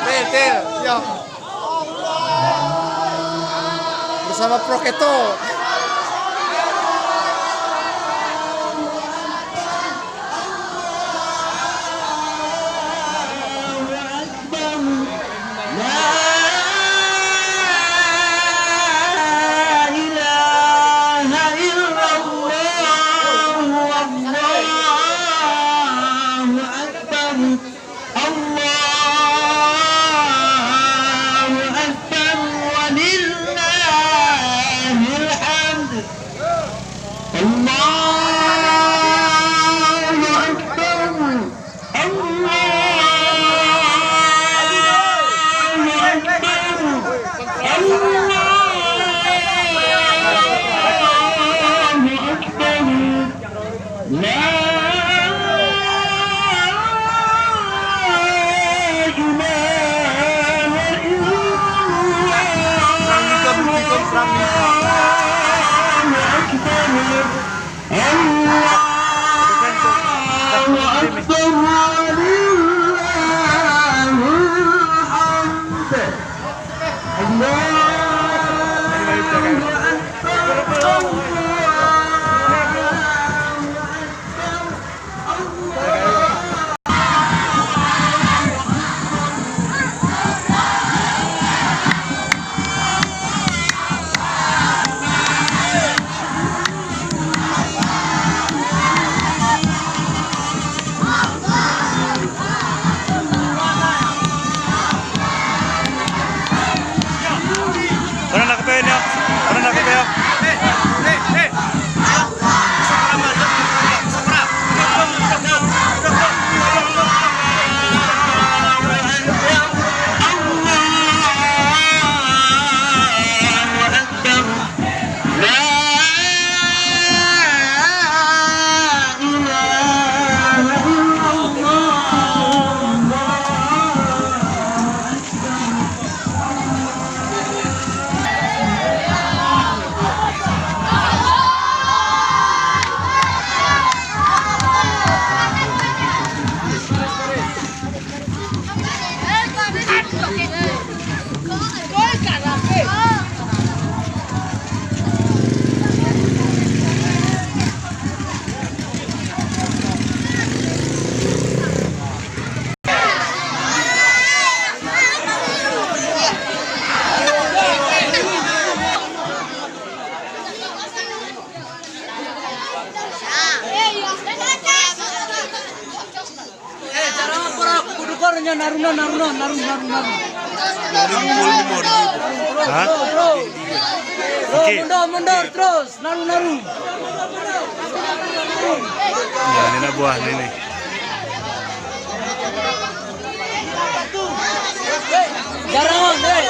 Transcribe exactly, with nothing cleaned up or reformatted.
Betul, ya. Bersama Pro Keto. الله أكبر ولله الحمد. الله أكبر. الله أكبر. الله أكبر. لا إله إلا الله. الله أكبر. الله أكبر ولله الحمد. الله أكبر. الله أكبر. Mana nak kepeng ni? Mana nak kepeng? Eh, cara apa? Kudu kor nyan, narun, narun, narun, narun, narun. Lima puluh lima ribu. Hah? Terus, terus. Terus, mundur, mundur, terus. Narun, narun. Ya, ini nak buah ni, ni. Jarang, eh.